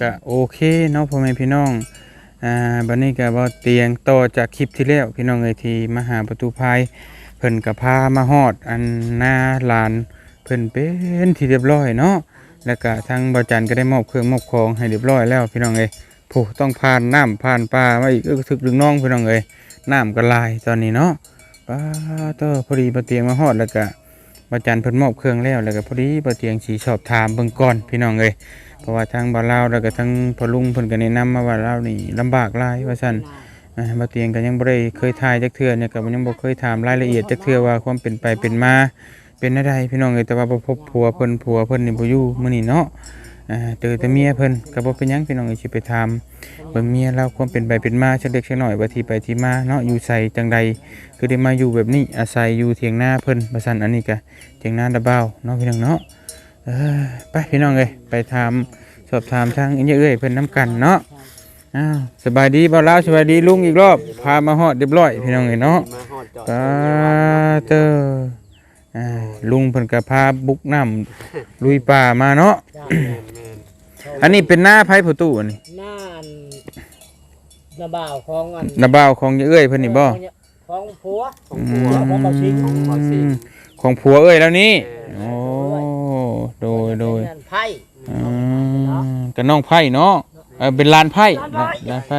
ກະໂອເຄເນາະ ພໍ່ແມ່ພີ່ນ້ອງ. ອ່າ ບັດນີ້ກະບໍ່ຕຽງ ຕໍ່ຈາກຄລິບທີ່ແລ້ວ ພີ່ນ້ອງເອີຍ ທີ່ມາຫາປະຕູພາຍ ເພິ່ນກະພາມາຮອດອັນນາຫຼານເພິ່ນເປັນທີ່ຮຽບຮ້ອຍເນາະ. ແລ້ວກະທາງບ່າວຈັນກະໄດ້ມອບເຄື່ອງມອບຂອງໃຫ້ຮຽບຮ້ອຍແລ້ວ ພີ່ນ້ອງເອີຍ. ຜູ້ຕ້ອງຜ່ານນ້ຳຜ່ານປ່າມາອີກ ເອີ ຖືກດຶງນ້ອງ ພີ່ນ້ອງເອີຍ ນ້ຳກໍຫຼາຍຕອນນີ້ເນາະ. ປາໂຕ ພໍດີບ່າວຕຽງມາຮອດ ແລ້ວກະບ່າວຈັນເພິ່ນມອບເຄື່ອງແລ້ວ ແລ້ວກະພໍດີບ່າວຕຽງຊິສອບຖາມເບິ່ງກ່ອນ ພີ່ນ້ອງເອີຍ. ເພາະວ່າທາງບ່າວລາວ ແລ້ວກະທາງພໍ່ລຸງເພິ່ນກະແນະນຳມາວ່າລາວນີ້ລຳບາກຫຼາຍວ່າຊັ້ນ. ອ່າ ບ່າວຕຽງກະຍັງບໍ່ໄດ້ເຄີຍຖ່າຍຈັກເທື່ອ ແລ້ວກະຍັງບໍ່ເຄີຍຖາມລາຍລະອຽດຈັກເທື່ອວ່າຄວາມເປັນໄປເປັນມາ ເປັນແນວໃດພີ່ນ້ອງເອີຍ. ແຕ່ວ່າບໍ່ພົບຜົວເພິ່ນ ຜົວເພິ່ນນີ້ບໍ່ຢູ່ມື້ນີ້ເນາະ. ອ່າ ເຈີແຕ່ເມຍເພິ່ນ ກໍບໍ່ເປັນຫຍັງພີ່ນ້ອງເອີຍ ຊິໄປຖາມເບິ່ງເມຍລາວຄວາມເປັນໄປເປັນມາ ຈັກເລັກຈັກນ້ອຍ ວ່າທີ່ໄປທີ່ມາເນາະ ຢູ່ໃສຈັ່ງໃດ ຄືໄດ້ມາຢູ່ແບບນີ້ ອາໄສຢູ່ຖຽງນາເພິ່ນວ່າຊັ້ນ. ອັນນີ້ກະຖຽງນາຕາບ່າວເນາະ ພີ່ນ້ອງເນາະ. ເອີ ໄປພີ່ນ້ອງເອີຍ ໄປຖາມ ສອບຖາມທາງເອື້ອຍເພິ່ນນຳກັນເນາະ. ອ້າວ ສະບາຍດີບ່າວລາວ ສະບາຍດີລຸງອີກລອບ ພາມາຮອດຮຽບຮ້ອຍ ພີ່ນ້ອງເອີຍເນາະ. ມາຮອດຈອດ ປາເຕີ ອ່າ ລຸງເພິ່ນກໍພາບຸກນ້ຳລຸຍປ່າມາເນາະ. ເຈົ້າ ແມ່ນໆ. ອັນນີ້ເປັນນາໃຜພໍ່ຕູ້ອັນນີ້? ນາອັນ ນາບ່າວຂອງອັນ ນາບ່າວຂອງເອື້ອຍເພິ່ນນີ້ບໍ່? ຂອງ ຂອງຜົວ ຂອງຜົວ ຂອງບ່າວສິງ ຂອງບ່າວສິງ ຂອງຜົວເອື້ອຍລາວນີ້. ແມ່ນ ໂອ້ ໂດຍໆ ເປັນໄພ ອືມ ກັບນ້ອງໄພເນາະ. ເອີ ເປັນຫຼານໄພ ຫຼານໄພ ຫຼານໄພ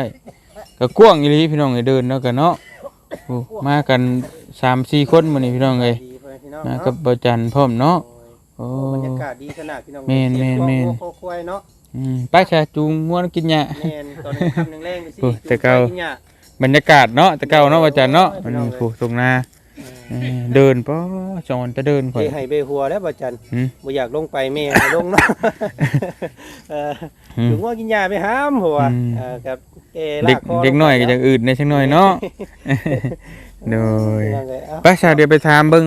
ກໍກວ້າງອີ່ຫຼີພີ່ນ້ອງເອີຍ ເດີ່ນເນາະ ກັນເນາະ. ໂອ້ ມາກັນສາມສີ່ຄົນມື້ນີ້ພີ່ນ້ອງເອີຍ ສະບາຍດີພໍ່ແມ່ພີ່ນ້ອງ ມາກັບ ເນາະ ບ່າວຈັນພ້ອມເນາະ. ໂອ້ ໂອ້ ບັນຍາກາດດີຂະໜາດພີ່ນ້ອງ ແມ່ນໆໆ ຄອກງົວຄອກຄວາຍເນາະ. ອືມ ໄປຊະ ຈູງງົວກິນຫຍ້າ. ແມ່ນ ຕອນຄ່ຳແລງໆ ໂອ້ ຊິ ແຕ່ເກົ່າ ຈູງຄວາຍກິນຫຍ້າ ບັນຍາກາດເນາະ ແຕ່ເກົ່າເນາະ ໂອ້ຍ ບ່າວຈັນເນາະ. ພີ່ນ້ອງເອີຍ ອັນນີ້ ໂອ້ ທົ່ງນາ ເອີ ເດີ່ນ ປໍ ສອນຕະເດີ່ນຂ້ອຍ ຊິໃຫ້ເບຫົວແລ້ວບ່າວຈັນ. ຫືມ ບໍ່ຢາກລົງໄປ ແມ່ໃຫ້ລົງເນາະ. ເອີ ຫືມ ຈູງງົວກິນຫຍ້າໄປຫາມ ເພາະວ່າ ອືມ ເອີ ກັບແກ່ລາກຄໍ ເດັກນ້ອຍກໍຢາກອືດແດ່ຈັກໜ້ອຍເນາະ. ໂດຍ ພີ່ນ້ອງເອີຍ ເອົ້າ ໄປຊະ ດຽວໄປຖາມເບິ່ງ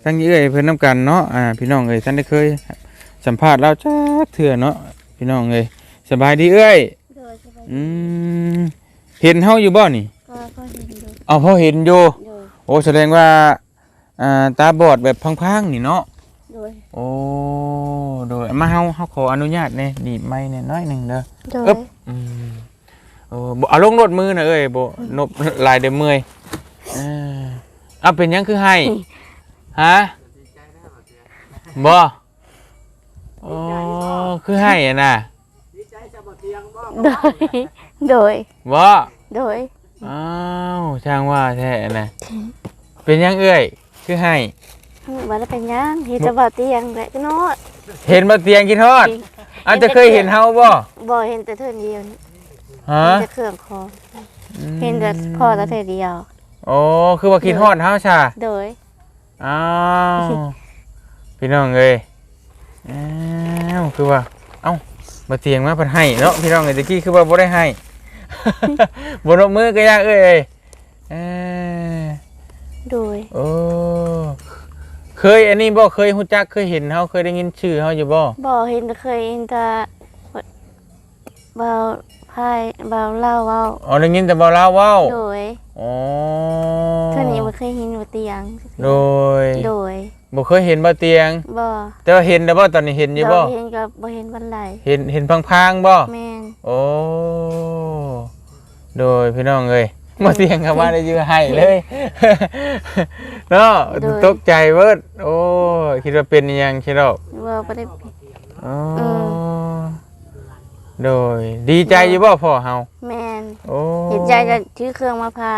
ໂດຍ ທາງເອື້ອຍເພິ່ນນຳກັນເນາະ. ອ່າ ພີ່ນ້ອງເອີຍ ທັນໄດ້ເຄີຍສຳພາດລາວຈັກເທື່ອເນາະ ພີ່ນ້ອງເອີຍ. ສະບາຍດີເອື້ອຍ. ໂດຍ ສະບາຍດີ. ອືມ ເຫັນເຮົາຢູ່ບໍ່ນີ້? ກໍພໍເຫັນຢູ່. ເອົາ ພໍເຫັນຢູ່. ໂດຍ ໂອ້ ສະແດງວ່າ ອ່າ ຕາບອດແບບພາງໆນີ້ເນາະ. ໂດຍ ໂອ້ ໂດຍ ມາ ເຮົາ ເຮົາຂໍອະນຸຍາດແດ່ ໜີບໄມແດ່ໜ້ອຍໜຶ່ງເດີ. ໂດຍ ອຶບ ອືມ ໂອ້ ບໍ່ ເອົາລົງໂລດມືນະເອີຍ ບໍ່ ນົບຫຼາຍເດີເມື່ອຍ. ເອີ ເອົາ ເປັນຫຍັງຄືໄຫ້? ຫາ ບໍ່? ໂອ້ ຄືໄຫ້ຫັ້ນນະ? ໂດຍ ໂດຍ ບໍ່? ໂດຍ ອ້າວ ຊ່າງວ່າແທ້ນະ. ເປັນຫຍັງເອື້ອຍ ຄືໄຫ້? ບໍ່ໄດ້ເປັນຫຍັງ ເຫັນແຕ່ບ່າວຕຽງແຫຼະເນາະ. ເຫັນບ່າວຕຽງຄິດຮອດ. ເອີ ເຈົ້າເຄີຍເຫັນເຮົາບໍ່? ບໍ່ ເຫັນແຕ່ເທື່ອດຽວ. ຫາ? ເຫັນແຕ່ເຄື່ອງຂອງ. ອືມ ເຫັນແຕ່ພໍ້ແຕ່ເທື່ອດຽວ. ໂອ້ ຄືວ່າຄິດຮອດເຮົາຊະ? ໂດຍ ໂດຍ ອ້າວ ພີ່ນ້ອງເອີຍ ອ້າວ ຄືວ່າ ເອົ້າ ບ່າວຕຽງມາພັດໃຫ້ເນາະ ພີ່ນ້ອງເອີຍ. ແຕ່ກີ້ຄືວ່າບໍ່ໄດ້ໃຫ້ ບໍ່ນົບມືກໍຢ່າເອີຍ. ເອີ ໂດຍ ໂອ້ ເຄີຍອັນນີ້ບໍ່? ເຄີຍຮູ້ຈັກ ເຄີຍເຫັນເຮົາ ເຄີຍໄດ້ຍິນຊື່ເຮົາຢູ່ບໍ່? ບໍ່ ເຫັນ ເຄີຍເຫັນແຕ່ ບ່າວພາຍ ບ່າວລາວເວົ້າ. ອໍ ໄດ້ຍິນແຕ່ບ່າວລາວເວົ້າ. ໂດຍ ອໍ ເທື່ອນີ້ບໍ່ເຄີຍເຫັນບ່າວຕຽງ. ໂດຍ ໂດຍ ບໍ່ເຄີຍເຫັນບ່າວຕຽງ. ບໍ່ ແຕ່ວ່າເຫັນແລ້ວບໍ່? ຕອນນີ້ເຫັນຢູ່ບໍ່? ເຫັນກໍບໍ່ເຫັນປານໃດ. ເຫັນ ເຫັນພາງໆບໍ່? ແມ່ນ ໂອ້ ໂດຍ ພີ່ນ້ອງເອີຍ ບ່າວຕຽງເຂົ້າມາໄດ້ຢູ່ໄຫ້ເລີຍເນາະ. ໂດຍ ຕົກໃຈເບີດ. ໂອ້ ຄິດວ່າເປັນອີ່ຫຍັງຊິດອກ. ບໍ່ ບໍ່ໄດ້ເປັນ. ອໍ ອືມ ໂດຍ ດີໃຈຢູ່ບໍ່ພໍ່ເຮົາ? ແມ່ນ ໂອ້ ດີໃຈ ກໍຖືເຄື່ອງມາພາ.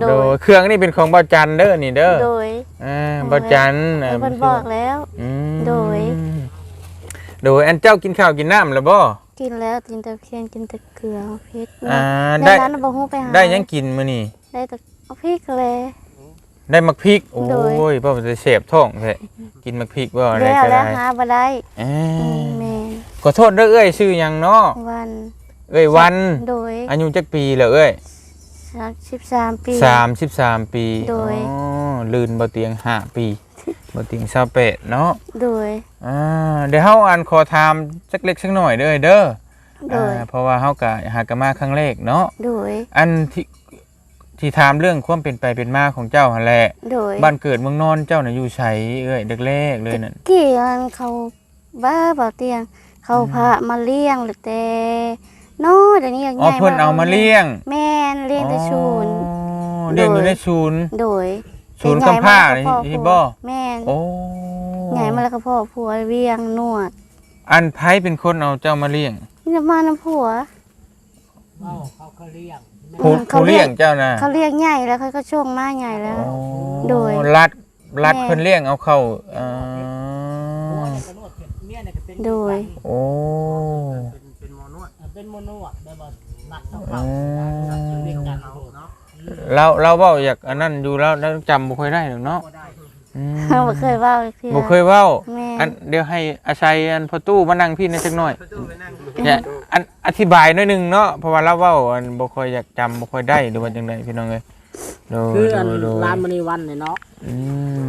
ໂດຍ ໂດຍ ເຄື່ອງນີ້ເປັນຂອງບ່າວຈັນເດີ ນີ້ເດີ. ໂດຍ ອ່າ ໂດຍ ບ່າວຈັນ ເອີ ເພິ່ນບອກແລ້ວ. ອືມ ໂດຍ ໂດຍ ອັນເຈົ້າກິນເຂົ້າກິນນ້ຳແລ້ວບໍ່? ກິນແລ້ວ ກິນແຕ່ພຽງ ກິນແຕ່ເກືອເຜັດ. ອ່າ ໃນນັ້ນບໍ່ຮູ້ໄປຫາ ໄດ້ຫຍັງກິນມື້ນີ້? ໄດ້ແຕ່ໝາກພິກແຫຼະ. ໄດ້ໝາກພິກ. ໂດຍ ໂອ້ຍ ເວົ້າແຕ່ແສບທ້ອງແທ້ ກິນໝາກພິກບໍ່? ແລ້ວ ໄດ້ກໍໄດ້ ຫາບໍ່ໄດ້. ເອີ ອືມ ແມ່ນ. ຂໍໂທດເດີເອື້ອຍ ຊື່ຫຍັງເນາະ? ວັນ. ເອື້ອຍວັນ. ໂດຍ ອາຍຸຈັກປີແລ້ວເອື້ອຍ? ສາມສິບສາມປີ. ສາມສິບສາມປີ. ໂດຍ ອໍ ລື່ນບ່າວຕຽງຫ້າປີ ບ່າວຕຽງຊາວແປດເນາະ. ໂດຍ ອ່າ ດຽວເຮົາ ອັນ ຂໍຖາມຈັກເລັກຈັກໜ້ອຍເດີເອື້ອຍເດີ. ໂດຍ ອ່າ ເພາະວ່າເຮົາກະຫາກະມາຄັ້ງແລກເນາະ. ໂດຍ ອັນທີ່ ທີ່ຖາມເລື່ອງຄວາມເປັນໄປເປັນມາຂອງເຈົ້າຫັ້ນແຫຼະ. ໂດຍ ບ້ານເກີດເມືອງນອນເຈົ້ານະຢູ່ໃສເອື້ອຍ? ແລກໆເລີຍນັ້ນ ແຕ່ກີ້ອັນເຂົາ ບ້າ ບ່າວຕຽງ ເຂົາ ອືມ ພາມາລ້ຽງແຕ່ນ້ອຍ ດຽວນີ້ກໍ ອໍ ໃຫຍ່ ເພິ່ນເອົາມາລ້ຽງ. ແມ່ນ ລ້ຽງແຕ່ສູນ. ອໍ ລ້ຽງຢູ່ໃນສູນ. ໂດຍ ສູນກຳພ້ານີ້ບໍ? ແມ່ນ. ໂອ້ ໃຫຍ່ມາແລ້ວກໍພໍ້ຜົວລ້ຽງນວດ. ອັນໃຜເປັນຄົນເອົາເຈົ້າມາລ້ຽງ? ນີ້ນະ ມານຳຜົວ. ເວົ້າ ເຂົາ ເຂົາລ້ຽງ ຜູ້ ອືມ ຜູ້ລ້ຽງເຈົ້ານະ ເຂົາລ້ຽງໃຫຍ່ແລ້ວ ເຂົາກໍສົ່ງມາໃຫຍ່ແລ້ວ. ອໍ ໂດຍ ລັດ ລັດ ແມ່ນ ເພິ່ນລ້ຽງເອົາເຂົ້າ. ເອີ ໂດຍ ໂອ້ ເປັນ ເປັນໝໍນວດ ເປັນໝໍນວດ ແບບວ່າລັດເອົາເຂົ້າ ອືມ ລັດເອົາເຂົ້າເນາະ. ລາວ ລາວເວົ້າຢາກອັນນັ້ນຢູ່ ລາວ ລາວຈຳບໍ່ຄ່ອຍໄດ້ດອກເນາະ. ບໍ່ໄດ້ ອືມ ບໍ່ເຄີຍເວົ້າຈັກເທື່ອ ບໍ່ເຄີຍເວົ້າ. ແມ່ນ ອັນ ດຽວໃຫ້ອາໄສອັນພໍ່ຕູ້ມານັ່ງພີ້ແດ່ຈັກໜ້ອຍ. ພໍ່ຕູ້ໄປນັ່ງ ແຕ່ອັນອະທິບາຍໜ້ອຍໜຶ່ງເນາະ ເພາະວ່າລາວເວົ້າອັນບໍ່ຄ່ອຍຢາກຈຳ ບໍ່ຄ່ອຍໄດ້ ຫຼືວ່າຈັ່ງໃດພີ່ນ້ອງເອີຍ. ໂດຍ ຄືອັນ ໂດຍ ໂດຍ ຫຼານມະນີວັນນີ້ເນາະ. ອື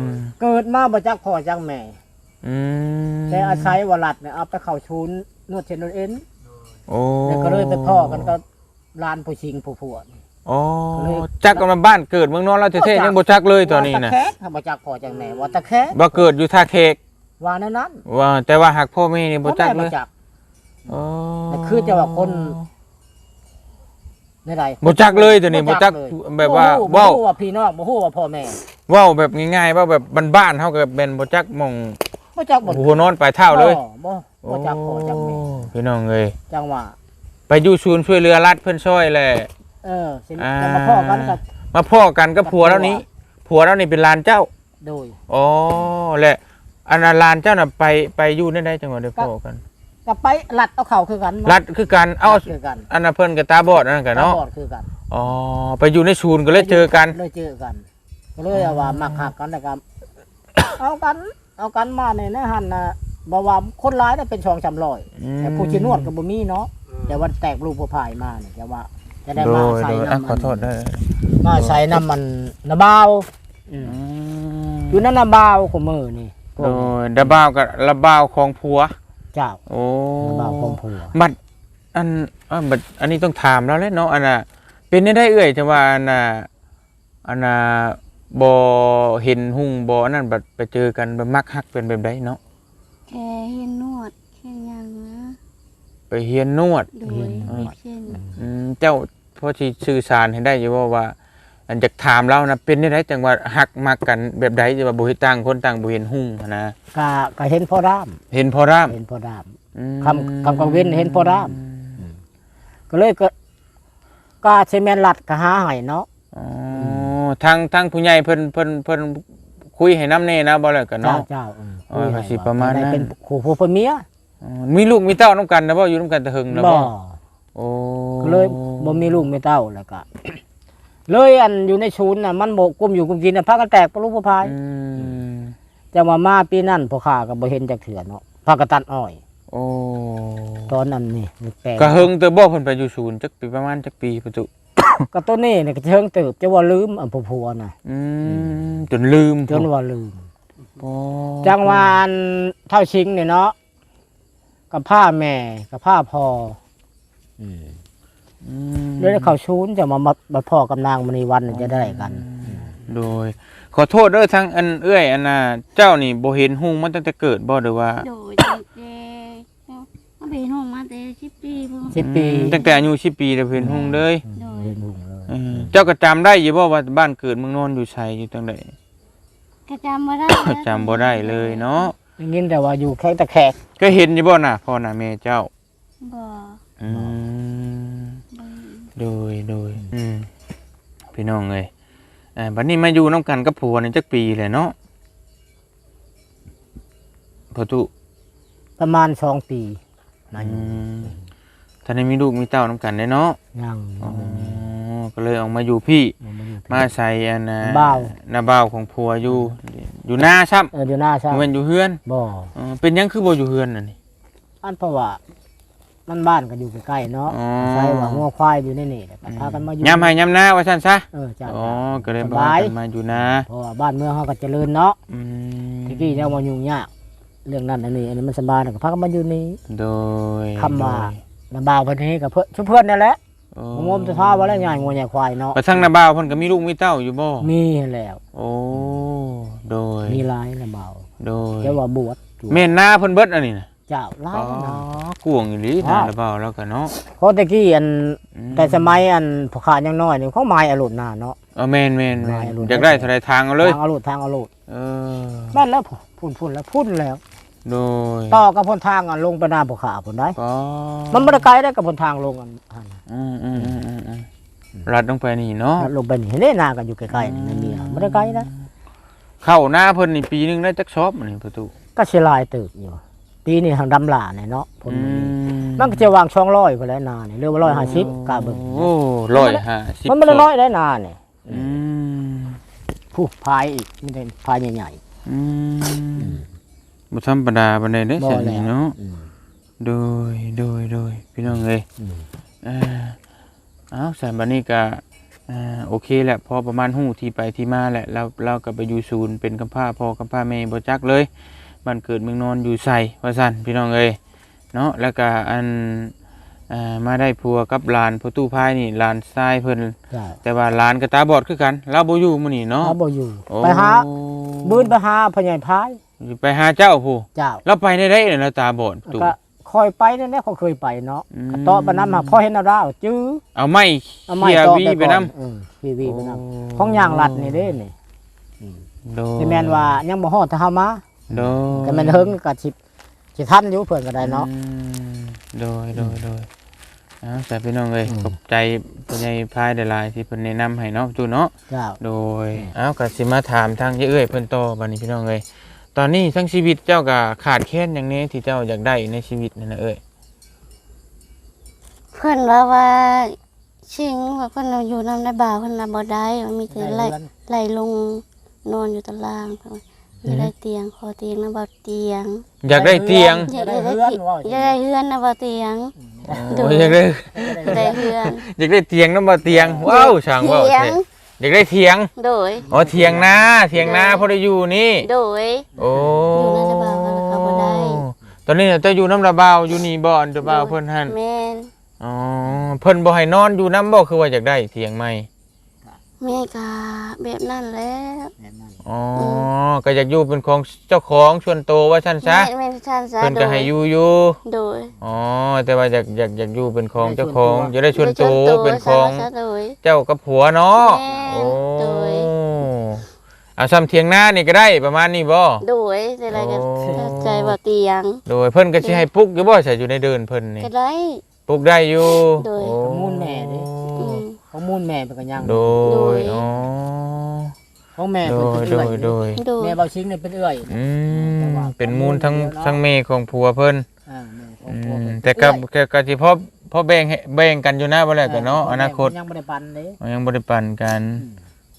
ມ ເກີດມາບໍ່ຈັກພໍ່ຈັກແມ່. ອືມ ແຕ່ອາໄສວ່າລັດນີ້ເອົາໄປເຂົ້າສູນນວດເສັ້ນນວດເອັນ. ໂອ້ ແລ້ວກໍເລີຍໄປພໍ້ກັນກັບ ຫຼານຜູ້ຍິງຜູ້ຜົວນີ້. ອໍ ກໍເລີຍ ຈັກກັນວ່າບ້ານເກີດເມືອງນອນລາວແທ້ໆ ບໍ່ຈັກ ຍັງບໍ່ຈັກເລີຍຕອນນີ້ນະ. ຕາແຂກ ບໍ່ຈັກພໍ່ຈັກແມ່ ວ່າຕາແຂກ ວ່າເກີດຢູ່ທ່າແຂກ ວ່າແນວນັ້ນ ວ່າ ແຕ່ວ່າຫາກພໍ່ແມ່ນີ້ບໍ່ຈັກເລີຍ. ອໍ ແລ້ວຄືຈະວ່າຄົນແນວໃດ ບໍ່ຈັກເລີຍ ຕົວນີ້ບໍ່ຈັກ ບໍ່ຈັກເລີຍ ແບບວ່າ ບໍ່ຮູ້ ເວົ້າ ບໍ່ຮູ້ວ່າພີ່ນ້ອງ ບໍ່ຮູ້ວ່າພໍ່ແມ່ ເວົ້າແບບງ່າຍໆ ເວົ້າແບບບ້ານໆ ເຮົາກໍແມ່ນບໍ່ຈັກໝ່ອງ ບໍ່ຈັກ ບໍ່ ຫົວນອນປາຍເທົ້າເລີຍ. ບໍ່ ບໍ່ ບໍ່ຈັກພໍ່ຈັກແມ່. ໂອ້ ພີ່ນ້ອງເອີຍ ຈັ່ງວ່າ ໄປຢູ່ສູນຊ່ວຍເຫຼືອລັດເພິ່ນຊ່ອຍແຫຼະ. ເອີ ຊິ ອ່າ ຈະມາພໍ້ກັນກັບ ມາພໍ້ກັນກັບ ກັບຜົວລາວນີ້. ຜົວ ຜົວລາວນີ້ເປັນຫຼານເຈົ້າ? ໂດຍ. ອໍ ແລະ ອັນນັ້ນຫຼານເຈົ້ານະໄປ ໄປຢູ່ແນວໃດຈັ່ງວ່າໄດ້ພໍ້ກັນ? ກໍ ກໍໄປລັດເອົາເຂົ້າຄືກັນເນາະ. ລັດຄືກັນ. ເອົ້າ ລັດຄືກັນ. ອັນນັ້ນເພິ່ນກໍຕາບອດ ອັນນັ້ນກໍເນາະ ຕາບອດຄືກັນ. ອໍ ໄປຢູ່ໃນສູນກໍເລີຍເຈີກັນ. ເລີຍເຈີກັນ. ກໍເລີຍວ່າມັກຮັກກັນ ແລ້ວກໍເອົາກັນ ເອົາກັນມາໃນ ໃນຫັ້ນນະ ບໍ່ວ່າຄົນຫຼາຍໄດ້ເປັນສອງສາມຮ້ອຍ ອືມ ແຕ່ຜູ້ຊິນວດກໍບໍ່ມີເນາະ. ອືມ ແຕ່ວ່າແຕກລູກຜູ້ພາຍມານີ້ ແຕ່ວ່າຈະໄດ້ມາອາໄສນຳ ໂດຍ ໂດຍ ອັນ ອ່າ ຂໍໂທດເດີ ມາອາໄສນຳອັນ ນ້າບ່າວ. ອືມ ອືມ ຢູ່ນຳນ້າບ່າວຄູ່ມື້ນີ້. ໂດຍ ນ້າບ່າວກໍນ້າບ່າວຂອງຜົວ. ເຈົ້າ. ໂອ້ ນ້າບ່າວຂອງຜົວ. ບັດ ອັນ ເອີ ບັດ ອັນນີ້ຕ້ອງຖາມລາວແຫຼະເນາະ ອັນນ່າ ເປັນແນວໃດເອື້ອຍ ຈັ່ງວ່າ ອັນນ່າ ອັນນ່າ ບໍ່ເຫັນຮຸ່ງ ບໍ່ອັນນັ້ນ ບັດໄປເຈີກັນ ແບບມັກຮັກເປັນແບບໃດເນາະ? ແຄ່ຮຽນນວດ ຮຽນຫຍັງນະ ໄປຮຽນນວດ. ໂດຍ ຮຽນນວດ. ອືມ ເຈົ້າພໍຊິສື່ສານໃຫ້ໄດ້ຢູ່ບໍ່ວ່າ ອັນ ຢາກຖາມລາວນະ ເປັນແນວໃດຈັ່ງວ່າຮັກມັກກັນແບບໃດ ທີ່ວ່າບໍ່ເຮັດ ຕ່າງຄົນຕ່າງບໍ່ເຫັນຮຸ່ງຫັ້ນນະ? ກະ ກະເຫັນພໍດາມ ເຫັນພໍດາມ ເຫັນພໍດາມ. ອືມ ຄ່ຳ ຄ່ຳກາງເວັນເຫັນພໍດາມ. ອືມ ກໍເລີຍ ກໍ ກໍຊິແມ່ນລັດກໍຫາໃຫ້ເນາະ. ອໍ ອືມ ທາງ ທາງຜູ້ໃຫຍ່ເພິ່ນ ເພິ່ນ ເພິ່ນຄຸຍໃຫ້ນຳແດ່ນະ ບໍ່ແລ້ວກໍເນາະ. ເຈົ້າ ເຈົ້າ ເອີ ເອີ ກໍຊິປະມານນັ້ນ ເປັນຄູ່ຜົວເມຍ. ອໍ ມີລູກມີເຕົ້ານຳກັນນະບໍ່? ຢູ່ນຳກັນແຕ່ເຫິງແລ້ວບໍ່? ບໍ່. ໂອ້ ກໍເລີຍບໍ່ມີລູກມີເຕົ້າ ແລ້ວກໍເລີຍ ອັນ ຢູ່ໃນສູນນະ ມັນບໍ່ກຸມຢູ່ກຸມກິນນະ ພາກັນແຕກປະລູກປະພາຍ. ອືມ ຈັ່ງວ່າມາປີນັ້ນ ພໍ່ຂ້າກໍບໍ່ເຫັນຈັກເທື່ອເນາະ ພາກັນຕັດອ້ອຍ. ໂອ້ ຕອນນັ້ນນີ້ແຕກ ກໍເຫິງເຕີບບໍ່? ເພິ່ນໄປຢູ່ສູນຈັກປີ ປະມານຈັກປີປະຕຸ? ກໍຕົວນີ້ນີ້ກໍເຖິງເຕີບ ຈະວ່າລືມ ອັນຜູ້ຜົວນະ. ອືມ ອືມ ຈົນລືມ ຈົນວ່າລືມ. ອໍ ຈັ່ງວ່າອັນທ້າວຊິງນີ້ເນາະ ກໍພາແມ່ ກໍພາພໍ່. ອືມ ອືມ ແລ້ວເຂົ້າສູນ ຈະມາ ມາ ມາພໍ້ກັບນາງມະນີວັນ ຈະໄດ້ກັນ. ໂດຍ ຂໍໂທດເດີ ທາງອັນເອື້ອຍ ອັນນ່າ ເຈົ້ານີ້ບໍ່ເຫັນຮຸ່ງມາຕັ້ງແຕ່ເກີດບໍ່ ຫຼືວ່າ? ໂດຍ ຕັ້ງແຕ່ ເຮົາໄປເຫັນຮຸ່ງມາແຕ່ສິບປີພຸ້ນ. ສິບປີ. ອືມ ຕັ້ງແຕ່ອາຍຸສິບປີແລ້ວເຫັນຮຸ່ງເລີຍ. ໂດຍ ເຫັນຮຸ່ງເລີຍ. ເອີ ເຈົ້າກໍຈຳໄດ້ຢູ່ບໍ່ວ່າບ້ານເກີດເມືອງນອນຢູ່ໃສ ຢູ່ຈັ່ງໃດ? ກໍຈຳບໍ່ໄດ້ ຈຳບໍ່ໄດ້ເລີຍເນາະ. ໄດ້ຍິນແຕ່ວ່າຢູ່ແຂວງຕາແຂກ. ເຄີຍເຫັນຢູ່ບໍ່ໜ້າພໍ່ໜ້າແມ່ເຈົ້າ? ບໍ່. ອືມ ບໍ່ເຫັນ. ໂດຍ ໂດຍ. ອືມ ອືມ ພີ່ນ້ອງເອີຍ ເອີ ບັດນີ້ມາຢູ່ນຳກັນກັບຜົວນີ້ຈັກປີແລ້ວເນາະ? ພໍ່ຕູ້ ປະມານສອງປີມາຢູ່. ອືມ ທັນໄດ້ມີລູກມີເຕົ້ານຳກັນເດ້ເນາະ? ຍັງ. ອໍ ກໍເລີຍອອກມາຢູ່ພີ້ ອອກມາຢູ່ພີ້ ມາອາໄສອັນ ນ້າບ່າວ ນ້າບ່າວຂອງຜົວຢູ່ ຢູ່ນາຊ້ຳ. ເອີ ຢູ່ນາຊ້ຳ ບໍ່ແມ່ນຢູ່ເຮືອນ. ບໍ່. ອໍ ເປັນຫຍັງຄືບໍ່ຢູ່ເຮືອນອັນນີ້? ອັນ ເພາະວ່າມັນບ້ານກໍຢູ່ໃກ້ໆເນາະ. ອໍ ອາໄສວ່າງົວຄວາຍຢູ່ໃນນີ້ ແລ້ວກໍພາກັນມາຢູ່ ອືມ ຍາມໄຮ່ຍາມນາວ່າຊັ້ນຊະ. ເອີ ເຈົ້າ. ອໍ ກໍເລີຍ ສະບາຍ ພາກັນມາຢູ່ນາ. ເພາະວ່າບ້ານເມືອງເຮົາກໍຈະເລີນເນາະ. ອືມ ແຕ່ກີ້ຍັງວ່າຫຍຸ້ງຍາກເລື່ອງນັ້ນອັນນີ້ ອັນນີ້ມັນສະບາຍ ແລ້ວກໍພາກັນມາຢູ່ນີ້. ໂດຍ ຄຳວ່າ ໂດຍ ນ້າບ່າວເພິ່ນນີ້ກໍເພື່ອ ຊຸມເພື່ອນນັ້ນແຫຼະ. ໂອ້ ໂຮມແຕ່ເຊົ້າວ່າແລ້ວ ຍ່າຍງົວຍ່າຍຄວາຍເນາະ. ແລ້ວທາງນ້າບ່າວເພິ່ນກໍມີລູກມີເຕົ້າຢູ່ບໍ່? ມີຫັ້ນແຫຼ້ວ. ໂອ້ ໂດຍ ມີຫຼາຍນ້າບ່າວ. ໂດຍ ແຕ່ວ່າບວດຢູ່. ແມ່ນນາເພິ່ນເບິດອັນນີ້ນະ? ເຈົ້າ ຫຼາຍນາ ອໍ ກວ້າງອີ່ຫຼີນາລະບ່າວລາວກະເນາະ. ເພາະແຕ່ກີ້ອັນ ອືມ ແຕ່ສະໄໝອັນພໍ່ຄ້າຍັງນ້ອຍນີ້ ເຂົາໝາຍເອົາໂລດນາເນາະ. ເອີ ແມ່ນໆໆ ໝາຍເອົາໂລດ ຢາກໄດ້ເທົ່າໃດຖາງເອົາເລີຍ ຖາງເອົາໂລດ ຖາງເອົາໂລດ. ເອີ ແມ່ນແລ້ວ ພຸ້ນໆ ແລ້ວ ພຸ້ນແລ້ວ. ໂດຍ ຕໍ່ກັບຫົນທາງອັນລົງໄປນາຜູ້ຂ້າພຸ້ນໃດ໋. ອໍ ມັນບໍ່ໄດ້ໄກເດ້ກັບຫົນທາງລົງອັນຫັ້ນນະ. ອືມໆໆໆ ອືມ ລັດລົງໄປນີ້ເນາະ ລັດລົງໄປນີ້ເດ້ ນາກໍຢູ່ໃກ້ໆນີ້ ອືມ ແມ່ນມີ ບໍ່ໄດ້ໄກນະ. ເຂົ້ານາເພິ່ນນີ້ປີໜຶ່ງໄດ້ຈັກຊອບນີ້ປະຕູ? ກໍຊິຫຼາຍເຕີບຢູ່ ປີນີ້ຫາກດຳຫຼ້າແດ່ເນາະ. ອືມ ມັນກໍຈະວາງສອງຮ້ອຍພຸ້ນແຫຼະນານີ້ ຫຼືວ່າຮ້ອຍຫ້າສິບ ໂອ້ ກະເບິ່ງ. ໂອ້ ຮ້ອຍຫ້າສິບ ມັນບໍ່ໄດ້ນ້ອຍໄດ໋ນານີ້. ອືມ ຜູ້ພາຍອີກ ມີແຕ່ພາຍໃຫຍ່ໆ. ອືມ ອືມ ບໍ່ທຳມະດາປານໃດເດ້ ບໍ່ແລ້ວ ຊັ້ນນີ້ເນາະ. ອືມ ໂດຍ ໂດຍ ໂດຍ ພີ່ນ້ອງເອີຍ. ອືມ ເອີ ເອົາ ຊັ້ນບັດນີ້ກະ ເອີ ໂອເຄແຫຼະ ພໍປະມານຮູ້ທີ່ໄປທີ່ມາແຫຼະ. ລາວ ລາວກໍໄປຢູ່ສູນ ເປັນກຳພ້າພໍ່ກຳພ້າແມ່ ບໍ່ຈັກເລີຍ ບ້ານເກີດເມືອງນອນຢູ່ໃສ ວ່າຊັ້ນ ພີ່ນ້ອງເອີຍເນາະ. ແລ້ວກະອັນ ເອີ ມາໄດ້ຜົວກັບຫຼານພໍ່ຕູ້ພາຍນີ້ ຫຼານຊາຍເພິ່ນ. ເຈົ້າ ແຕ່ວ່າຫຼານກໍຕາບອດຄືກັນ ລາວບໍ່ຢູ່ມື້ນີ້ເນາະ. ລາວບໍ່ຢູ່ ໂອ້ ໄປຫາ ບືນໄປຫາພໍ່ໃຫຍ່ພາຍ ໄປຫາເຈົ້າພຸ້ນ. ເຈົ້າ ລາວໄປແນວໃດລາວຕາບອດຕູ້? ກໍຂ້ອຍໄປແນວໃດ ຂ້ອຍເຄີຍໄປເນາະ. ອືມ ກະເຕາະໄປນຳ ພໍເຫັນລາວຈື່ ເອົາໄມ້ ເອົາໄມ້ເຄຍ ເຕາະ ວີໄປນຳ. ເອີ ເຄຍວີໄປນຳ. ໂອ້ ຂອງຍ່າງລັດນີ້ເດ້ນີ້. ອືມ ໂດຍ ຊິແມ່ນວ່າຍັງບໍ່ຮອດ ຖ້າເຮົາມາ. ໂດຍ ກໍແມ່ນເຫິງກໍຊິ ຊິທັນຢູ່ເພິ່ນກໍໄດ້ເນາະ. ອືມ ໂດຍ ໂດຍ ອືມ ໂດຍ. ເອົາ ສາ ພີ່ນ້ອງເອີຍ ອືມ ຂອບໃຈພໍ່ໃຫຍ່ພາຍຫຼາຍໆ ທີ່ເພິ່ນແນະນຳໃຫ້ເນາະຕູ້ເນາະ. ເຈົ້າ ໂດຍ ອືມ ເອົາ ກໍຊິມາຖາມທາງເອື້ອຍເພິ່ນຕໍ່ບັດນີ້ ພີ່ນ້ອງເອີຍ. ຕອນນີ້ທັງຊີວິດເຈົ້າກໍຂາດແຄນຫຍັງແດ່ທີ່ເຈົ້າຢາກໄດ້ໃນຊີວິດນັ້ນນະເອື້ອຍ? ເພິ່ນເວົ້າວ່າ ຊິງວ່າເພິ່ນຢູ່ນຳໄດ້ບ່າວ ເພິ່ນລະບໍ່ໄດ້ ມີແຕ່ໄລ່ ໄລ່ລົງນອນຢູ່ຕາລ່າງ. ອືມ ຢາກໄດ້ຕຽງ ຂໍຕຽງນຳບ່າວຕຽງ. ຢາກໄດ້ຕຽງ? ຢາກໄດ້ເຮືອນ ຢາກໄດ້ເຮືອນນຳບ່າວຕຽງ. ໂອ້ ຢາກໄດ້ ຢາກໄດ້ເຮືອນ ຢາກໄດ້ຕຽງນຳບ່າວຕຽງ. ເອີ ວ້າວ ຊ່າງເວົ້າແທ້ ຢາກໄດ້ຖຽງ. ໂດຍ ອໍ ຖຽງນາ ຖຽງນາ ໂດຍ ພໍໄດ້ຢູ່ນີ້. ໂດຍ ໂອ້ ຢູ່ນຳລະບ່າວ ເຂົາບໍ່ໄດ້. ຕອນນີ້ນະເຈົ້າຢູ່ນຳລະບ່າວຢູ່ນີ້ບໍ່ ອັນລະບ່າວເພິ່ນຫັ້ນ? ແມ່ນ. ອໍ ເພິ່ນບໍ່ໃຫ້ນອນຢູ່ນຳບໍ່ ຄືວ່າຢາກໄດ້ຖຽງໃໝ່? ແມ່ກໍແບບນັ້ນແຫຼະ ແບບນັ້ນ. ອໍ ອືມ ກໍຢາກຢູ່ເປັນຂອງເຈົ້າຂອງສ່ວນໂຕວ່າຊັ້ນຊະ. ແມ່ນ ແມ່ນຊັ້ນຊະ. ເພິ່ນກໍໃຫ້ຢູ່ຢູ່. ໂດຍ ອໍ ແຕ່ວ່າຢາກ ຢາກ ຢາກຢູ່ເປັນຂອງເຈົ້າຂອງ ຢາກໄດ້ສ່ວນໂຕ ເປັນຂອງເຈົ້າກັບຜົວເນາະ. ໂອ້ ໂດຍ ເອົາ ສ່ຳຖຽງນານີ້ກໍໄດ້ ປະມານນີ້ບໍ່? ໂດຍ ແຕ່ລະກໍ ໂອ້ ຂອບໃຈບໍ່ຕຽງ. ໂດຍ ເພິ່ນກໍຊິໃຫ້ປຸກຢູ່ບໍ່ ໃສ່ຢູ່ໃນເດີ່ນເພິ່ນນີ້? ກໍໄດ້ ປຸກໄດ້ຢູ່. ໂດຍ ໂອ້ ປະມູນແມ່ເດ້. ອືມ ປະມູນແມ່ເພິ່ນກໍຍັງ. ໂດຍ ໂດຍ ອໍ ຂອງແມ່ເພິ່ນເປັນເອື້ອຍ. ໂດຍ ໂດຍ ໂດຍ ແມ່ບ່າວຊິງນີ້ເປັນເອື້ອຍ. ອືມ ແຕ່ວ່າເປັນມູນທັງ ປະມູນແລ້ວເນາະ ທັງແມ່ຂອງຜົວເພິ່ນ. ອ່າ ແມ່ຂອງຜົວເພິ່ນ. ອືມ ແຕ່ກໍ ເອື້ອຍ ກໍ ກໍຊິພໍ ພໍແບ່ງໃຫ້ ແບ່ງກັນຢູ່ນະ ບໍ່ແລ້ວກໍເນາະ ແມ່ ອະນາຄົດ ຍັງບໍ່ໄດ້ປັນເດ້ ຍັງບໍ່ໄດ້ປັນກັນ.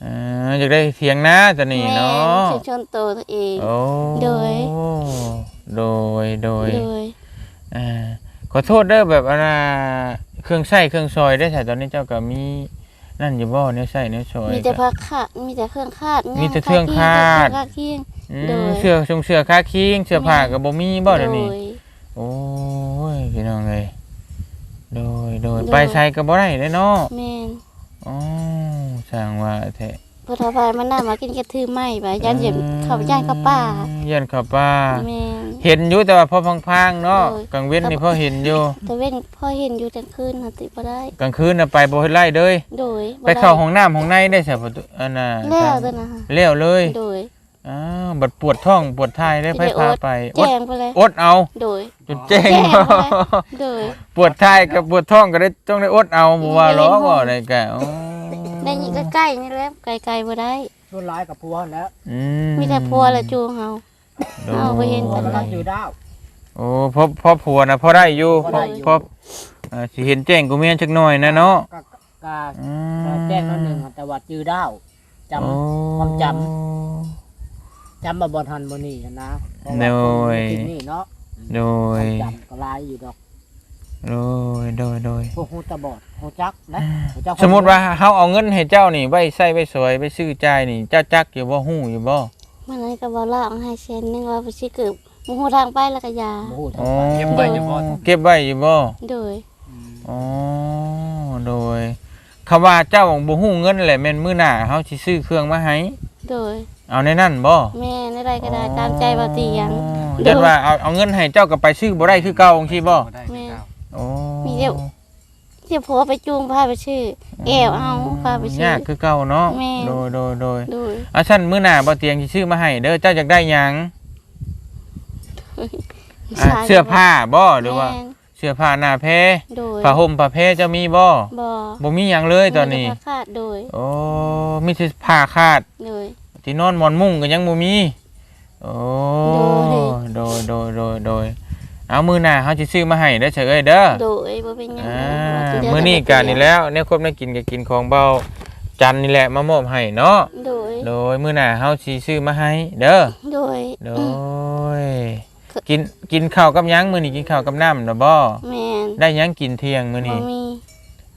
ອືມ ເອີ ຢາກໄດ້ຖຽງນາຕອນນີ້ເນາະ. ແມ່ນ ເປັນສ່ວນໂຕຕົວເອງ. ໂອ້ ໂດຍ ໂດຍ ໂດຍ ໂດຍ ໂດຍ. ອ່າ ຂໍໂທດເດີ ແບບອັນນ່າ ເຄື່ອງໃຊ້ເຄື່ອງສອຍເດ້ ຕອນນີ້ເຈົ້າກໍມີນັ້ນຢູ່ບໍ່ ແນວໃຊ້ແນວສອຍ? ມີແຕ່ຜ້າຂາດ ມີແຕ່ເຄື່ອງຂາດ ມີແຕ່ເຄື່ອງຂາດ ເຄື່ອງຂາດຄີງ. ອືມ ໂດຍ ເສື້ອ ເສື້ອ ເສື້ອຜ້າຄີງ ເສື້ອຜ້າກໍບໍ່ມີບໍ່ດຽວນີ້? ໂດຍ ໂອ້ຍ ພີ່ນ້ອງເອີຍ ໂດຍ ໂດຍ ໂດຍ ໄປໃສກໍບໍ່ໄດ້ເດ້ເນາະ. ແມ່ນ. ອໍ ຊ່າງວ່າແທ້ ຜູ້ເຖົ້າພາຍມານຳມາກິນກະຖືໄມ້ໄປ ຢ້ານ ເອີ ເຂົາ ຢ້ານເຂົາປ່າ ຢ້ານເຂົາປ່າ. ແມ່ນ. ເຫັນຢູ່ ແຕ່ວ່າພໍພາງໆເນາະ. ໂດຍ. ກາງເວັນນີ້ພໍເຫັນຢູ່ ແຕ່ເວັນພໍເຫັນຢູ່ ກາງຄືນຫັ້ນຕິບໍ່ໄດ້ ກາງຄືນນະໄປບໍ່ໄດ້ເລີຍ. ໂດຍ. ໄປເຂົ້າຫ້ອງນ້ຳຫ້ອງໃນໄດ້ຊະ ອັນນ່າ ແລ້ວ ແລ້ວເລີຍ. ໂດຍ. ອ້າວ ບັດປວດທ້ອງປວດຖ່າຍໄດ້ ໃຜພາໄປ? ແຈ້ງໄປເລີຍ ອົດເອົາ. ໂດຍ. ຈົນແຈ້ງ ແຈ້ງໄປເລີຍ. ໂດຍ. ປວດຖ່າຍກັບປວດທ້ອງກໍໄດ້ ຕ້ອງໄດ້ອົດເອົາ ບໍ່ວ່າຫຼອກ ເວົ້າໄດ້ກະ ໄດ້ນີ້ໃກ້ໆນີ້ແຫຼະ ໄກໆບໍ່ໄດ້. ສ່ວນຫຼາຍກັບຜົວຫັ້ນແຫຼະ. ອືມ ມີແຕ່ຜົວລະຈູງເຮົາ. ໂດຍ. ເຮົາບໍ່ເຫັນກັນ ຜົວກໍຕ້ອງຈື່ດາວ. ໂອ້ ເພາະ ເພາະຜົວນະພໍໄດ້ຢູ່ ພໍໄດ້ຢູ່ ເພາະ ເອີ ຊິເຫັນແຈ້ງກວ່າເມຍຈັກໜ້ອຍນະເນາະ. ກໍ ກໍ ອືມ ແຈ້ງໜ້ອຍໜຶ່ງ ແຕ່ວ່າຈື່ດາວ ຈຳ ໂອ້ ຄວາມຈຳ ຈຳວ່າບ່ອນຫັ້ນບ່ອນນີ້ຫັ້ນນະ. ໂດຍ. ເພາະວ່າຄົນໃນຄລິບນີ້ເນາະ. ໂດຍ. ຄວາມຈຳກໍຫຼາຍຢູ່ດອກ. ໂດຍ ໂດຍ ໂດຍ. ພວກຮູ້ຕາບອດຮູ້ຈັກນະ ຮູ້ຈັກ. ສົມມຸດວ່າເຮົາເອົາເງິນໃຫ້ເຈົ້ານີ້ ໄວ້ໃຊ້ໄວ້ສອຍໄວ້ຊື້ຈ່າຍນີ້ ເຈົ້າຈັກຢູ່ບໍ່ ຮູ້ຢູ່ບໍ່? ມື້ນັ້ນກໍບໍ່ລະ ເອົາໃຫ້ແສນໜຶ່ງ ວ່າໄປຊື້ເກີບ ບໍ່ຮູ້ທາງໄປ ແລ້ວກໍຢາ ບໍ່ຮູ້ທາງໄປ. ອໍ ເກັບໄວ້ຢູ່ບໍ່? ເກັບໄວ້ຢູ່ບໍ່? ໂດຍ. ອືມ ອໍ ໂດຍ. ຄຳວ່າເຈົ້າບໍ່ຮູ້ເງິນແຫຼະ ແມ່ນມື້ໜ້າເຮົາຊິຊື້ເຄື່ອງມາໃຫ້. ໂດຍ. ເອົາແນວນັ້ນບໍ່? ແມ່ນ ແນວໃດກໍໄດ້ ອໍ ຕາມໃຈບ່າວຕຽງ. ໂດຍ ຢ້ານວ່າເອົາ ເອົາເງິນໃຫ້ເຈົ້າກໍໄປຊື້ບໍ່ໄດ້ຄືເກົ່າຈັ່ງຊີ້ບໍ່? ບໍ່ໄດ້ຄືເກົ່າ ແມ່ນ ໂອ້ ມີແຕ່ ແຕ່ພໍ່ໄປຈູງພາໄປຊື້ ອືມ ແອວເອົາ ພາໄປຊື້ ຍາກຄືເກົ່າເນາະ ແມ່ນ ໂດຍ ໂດຍ ໂດຍ ໂດຍ ອາ ຊັ້ນມື້ໜ້າບໍ່ຕຽງຊິຊື້ມາໃຫ້ເດີ ເຈົ້າຢາກໄດ້ຫຍັງ? ອ່າ ໃສ່ ເສື້ອຜ້າບໍ່ ຫຼືວ່າ ແມ່ນ ເສື້ອຜ້າໜ້າແພ ໂດຍ ຜ້າຫົ່ມຜ້າແພເຈົ້າມີບໍ່? ບໍ່ ບໍ່ມີຫຍັງເລີຍຕອນນີ້ ມີແຕ່ຜ້າຂາດ ໂດຍ ໂອ້ ມີແຕ່ຜ້າຂາດ ໂດຍ ທີ່ນອນໝອນມຸ້ງກໍຍັງບໍ່ມີ ໂອ້ ໂດຍ ໂດຍ ໂດຍ ໂດຍ ໂດຍ ເອົາ ມື້ໜ້າເຮົາຊິຊື້ມາໃຫ້ເດີ ສາເອີຍເດີ ໂດຍ ບໍ່ເປັນຫຍັງ ອ່າ ມື້ນີ້ກະນີ້ແຫຼະ ແນວຄົບແນວກິນກໍກິນຂອງເບົາຈັນນີ້ແຫຼະ ມາມອບໃຫ້ເນາະ ໂດຍ ໂດຍ ມື້ໜ້າເຮົາຊິຊື້ມາໃຫ້ເດີ ໂດຍ ໂດຍ ກິນ ກິນເຂົ້າກັບຫຍັງ? ມື້ນີ້ກິນເຂົ້າກັບນ້ຳແລ້ວບໍ່? ແມ່ນ ໄດ້ຫຍັງກິນທ່ຽງມື້ນີ້? ບໍ່ມີ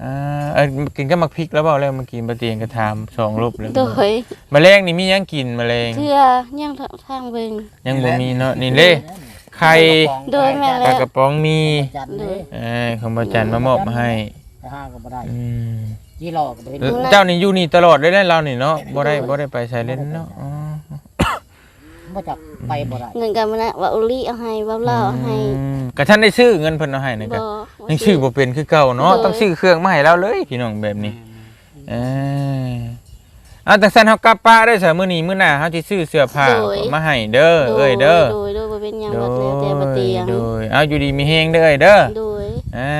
ອ່າ ເອີ ກິນກັບໝາກພິກແລ້ວບໍ່? ແລ້ວເມື່ອກີ້ບໍ່ຕຽງກໍຖາມສອງລົບແລ້ວ ໂດຍ ມະແລງນີ້ມີຫຍັງກິນມະແລງ? ເທື່ອ ຍັງທາງເບິ່ງ ຍັງບໍ່ມີເນາະ ນີ້ເດ້ ໄຂ່ ໂດຍ ແມ່ນແລ້ວ ປາກະປ໋ອງມີ ໂດຍ ເອີ ຂອງບໍ່ຈັນມາມອບໃຫ້ ໄປຫາກໍບໍ່ໄດ້ ອືມ ຈີ່ຫຼໍ່ກໍບໍ່ເຫັນ ເຈົ້ານີ້ຢູ່ນີ້ຕະຫຼອດເລີຍເນາະ ລາວນີ້ເນາະ ບໍ່ໄດ້ ບໍ່ໄດ້ໄປໃສເລີຍເນາະ ອໍ ບໍ່ຈັກ ໄປບໍ່ໄດ້ ເງິນກໍມື້ນັ້ນວ່າອຸລິເອົາໃຫ້ ວ່າລາວເອົາໃຫ້ ອືມ ກໍທັນໄດ້ຊື້ ເງິນເພິ່ນເອົາໃຫ້ນັ້ນກໍ ບໍ່ ຍັງຊື້ບໍ່ເປັນຄືເກົ່າເນາະ ໂດຍ ຕ້ອງຊື້ເຄື່ອງມາໃຫ້ລາວເລີຍ ພີ່ນ້ອງ ແບບນີ້ ອືມ ເອີ ເອົາ ຈັ່ງຊັ້ນເຮົາກັບປະເດີ ຊະ ມື້ນີ້ມື້ໜ້າເຮົາຊິຊື້ເສື້ອຜ້າ ໂດຍ ມາໃຫ້ເດີ ໂດຍ ເອີຍເດີ ໂດຍ ໂດຍ ບໍ່ເປັນຫຍັງ ໂດຍ ແລ້ວແຕ່ບໍ່ຕຽງ ໂດຍ ເອົາ ຢູ່ດີມີແຮງເດີ ເອີຍເດີ ໂດຍ ອ່າ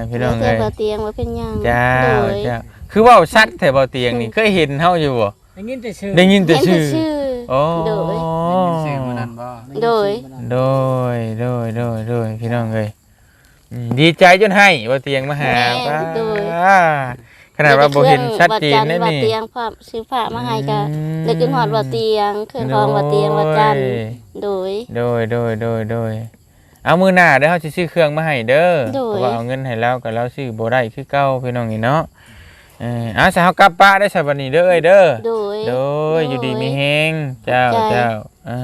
ພີ່ນ້ອງເອີຍ ແລ້ວແຕ່ບໍ່ຕຽງ ບໍ່ເປັນຫຍັງ ເຈົ້າ ໂດຍ ເຈົ້າ ຄືເວົ້າຊັດແທ້ບໍ່ຕຽງນີ້ ເອີ ເຄີຍເຫັນເຮົາຢູ່ບໍ່? ໄດ້ຍິນແຕ່ຊື່ ໄດ້ຍິນແຕ່ຊື່ ເຫັນແຕ່ຊື່ ອໍ ໂດຍ ໄດ້ຍິນຊື່ມື້ນັ້ນບໍ່? ໂດຍ ໂດຍ ໂດຍ ໂດຍ ໂດຍ ພີ່ນ້ອງເອີຍ ອືມ ດີໃຈຈົນໄຫ້ ບໍ່ຕຽງມາຫາ ແມ່ນ ປ້າ ໂດຍ ຂະໜາດວ່າບໍ່ເຫັນຊັດເຈນເດ້ນີ້ ວ່າຕຽງ ພາບ ຊື້ຜ້າມາໃຫ້ກໍ ອືມ ນຶກຂຶ້ນຮອດວ່າຕຽງ ເຄື່ອງຂອງວ່າຕຽງ ວ່າຈັນ ໂດຍ ໂດຍ ໂດຍ ໂດຍ ໂດຍ ເອົາ ມື້ໜ້າເດີ ເຮົາຊິຊື້ເຄື່ອງມາໃຫ້ເດີ ໂດຍ ເພາະວ່າເອົາເງິນໃຫ້ລາວກໍລາວຊື້ບໍ່ໄດ້ຄືເກົ່າ ພີ່ນ້ອງເອີຍເນາະ ເອີ ເອົາ ຊະ ເຮົາກັບປະເດີ ຊະ ບັດນີ້ເດີ ເອີຍເດີ ໂດຍ ໂດຍ ໂດຍ ຢູ່ດີມີແຮງ ເຈົ້າ ເຈົ້າ ເອີ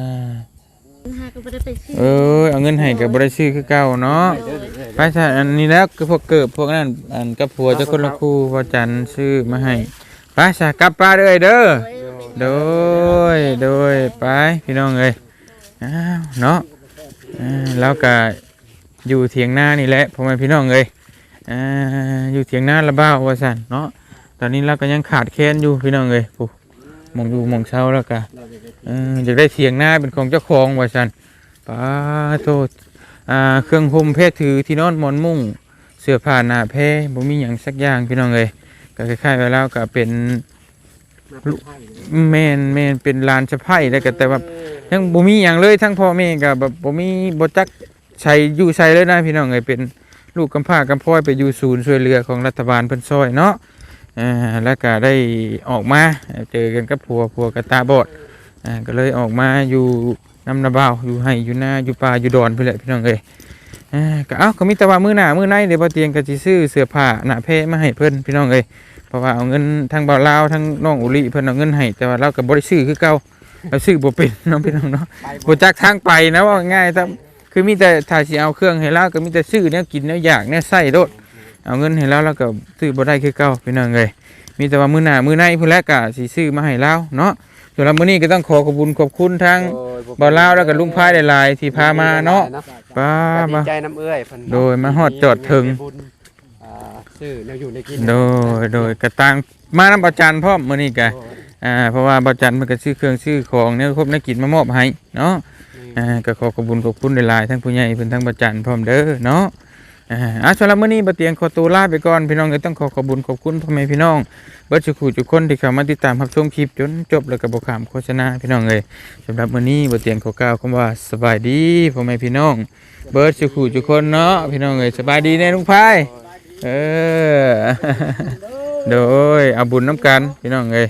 ຫາກໍບໍ່ໄດ້ໄປຊື້ ເອີ ເອົາເງິນໃຫ້ກໍບໍ່ໄດ້ຊື້ຄືເກົ່າເນາະ ໂດຍ ໄປຊະ ອັນນີ້ແຫຼະ ຄືພວກເກີບພວກນັ້ນ ອັນກັບຜົວເຈົ້າຄົນລະຄູ່ ພໍ່ຈັນຊື້ມາໃຫ້ ໄປຊະ ກັບປະເດີ ເອີຍເດີ ໂດຍ ໂດຍ ໂດຍ ໄປ ພີ່ນ້ອງເອີຍ ອ້າວ ເນາະ ເອີ ລາວກະຢູ່ຖຽງນານີ້ແຫຼະ ພໍ່ແມ່ພີ່ນ້ອງເອີຍ ອ່າ ຢູ່ຖຽງນາລະບ່າວວ່າຊັ້ນເນາະ ຕອນນີ້ລາວກໍຍັງຂາດແຄນຢູ່ ພີ່ນ້ອງເອີຍ ຜູ້ ໝ່ອງຢູ່ໝ່ອງເຊົາ ແລ້ວກະ ເອີ ຢາກໄດ້ຖຽງນາເປັນຂອງເຈົ້າຂອງວ່າຊັ້ນ ປາໂທ ອ່າ ເຄື່ອງຫົ່ມແພຖື ທີ່ນອນໝອນມຸ້ງ ເສື້ອຜ້າໜ້າແພ ບໍ່ມີຫຍັງສັກຢ່າງ ພີ່ນ້ອງເອີຍ ກໍຄ້າຍໆວ່າລາວກໍເປັນ ມາເປັນໄພ ແມ່ນ ແມ່ນ ເປັນຫຼານສະໃພ້ ແລ້ວກໍແຕ່ວ່າຍັງບໍ່ມີຫຍັງເລີຍ ທັງພໍ່ແມ່ກໍແບບບໍ່ມີ ບໍ່ຈັກໃສຢູ່ໃສເລີຍນະ ພີ່ນ້ອງເອີຍ ເປັນລູກກຳພ້າກຳພອຍ ໄປຢູ່ສູນຊ່ວຍເຫຼືອຂອງລັດຖະບານເພິ່ນຊ່ອຍເນາະ ເອີ ແລ້ວກໍໄດ້ອອກມາເຈີກັນກັບຜົວ ຜົວກໍຕາບອດ ອ່າ ກໍເລີຍອອກມາຢູ່ ນຳນາບ່າວ ຢູ່ໄຮ່ຢູ່ນາ ຢູ່ປ່າຢູ່ດອນພຸ້ນແຫຼະ ພີ່ນ້ອງເອີຍ ເອີ ກໍເອົາ ກໍມີແຕ່ວ່າມື້ໜ້າມື້ໃນເດ ບໍ່ຕຽງກໍຊິຊື້ເສື້ອຜ້າໜ້າແພມາໃຫ້ເພິ່ນ ພີ່ນ້ອງເອີຍ ເພາະວ່າເອົາເງິນ ທັງບ່າວລາວ ທັງນ້ອງອຸລິ ເພິ່ນເອົາເງິນໃຫ້ ແຕ່ວ່າລາວກໍບໍ່ໄດ້ຊື້ຄືເກົ່າ ລາວຊື້ບໍ່ເປັນເນາະ ພີ່ນ້ອງເນາະ ບໍ່ຈັກທາງໄປນະ ເວົ້າງ່າຍໆ ຄືມີແຕ່ຖ້າຊິເອົາເຄື່ອງໃຫ້ລາວ ກໍມີແຕ່ຊື້ແນວກິນແນວຢາກແນວໃຊ້ໂລດ ເອົາເງິນໃຫ້ລາວ ລາວກໍຊື້ບໍ່ໄດ້ຄືເກົ່າ ພີ່ນ້ອງເອີຍ ມີແຕ່ວ່າມື້ໜ້າມື້ໃນພຸ້ນແຫຼະ ກໍຊິຊື້ມາໃຫ້ລາວເນາະ ສຳລັບມື້ນີ້ກໍຕ້ອງຂໍຂອບບຸນຂອບຄຸນທາງ ໂດຍ ບ່າວລາວ ແລ້ວກໍລຸງພາຍຫຼາຍໆ ທີ່ພາມາເນາະ ໂດຍ ປາ ກໍດີໃຈນຳເອື້ອຍເພິ່ນເນາະ ໂດຍ ມາຮອດຈອດເຖິງ ທີ່ມີບຸນ ອ່າ ຊື້ແນວຢູ່ແນວກິນ ໂດຍ ໂດຍ ກໍຕ່າງມານຳອາຈານພ້ອມມື້ນີ້ກໍ ໂດຍ ອ່າ ເພາະວ່າອາຈານເພິ່ນກໍຊື້ເຄື່ອງຊື້ຂອງແນວຄົບແນວກິນມາມອບໃຫ້ເນາະ ແມ່ນ ອ່າ ກໍຂໍຂອບບຸນຂອບຄຸນຫຼາຍໆ ທັງຜູ້ໃຫຍ່ເພິ່ນ ທັງອາຈານພ້ອມເດີເນາະ ອ່າ ອ່າ ສຳລັບມື້ນີ້ບໍ່ຕຽງຂໍຕົວລາໄປກ່ອນ ພີ່ນ້ອງເອີຍ ຕ້ອງຂໍຂອບບຸນຂອບຄຸນພໍ່ແມ່ພີ່ນ້ອງເບິດສູ່ຜູ້ສູ່ຄົນທີ່ເຂົ້າມາຕິດຕາມຮັບຊົມຄລິບຈົນຈົບ ແລ້ວກໍບໍ່ຂ້າມໂຄສະນາ ພີ່ນ້ອງເອີຍ ສຳລັບມື້ນີ້ບໍ່ຕຽງຂໍກ່າວຄຳວ່າສະບາຍດີພໍ່ແມ່ພີ່ນ້ອງເບິດສູ່ຜູ້ສູ່ຄົນເນາະ ພີ່ນ້ອງເອີຍ ສະບາຍດີແນ່ລຸງພາຍ ເອີ ໂດຍ ເອົາບຸນນຳກັນ ພີ່ນ້ອງເອີຍ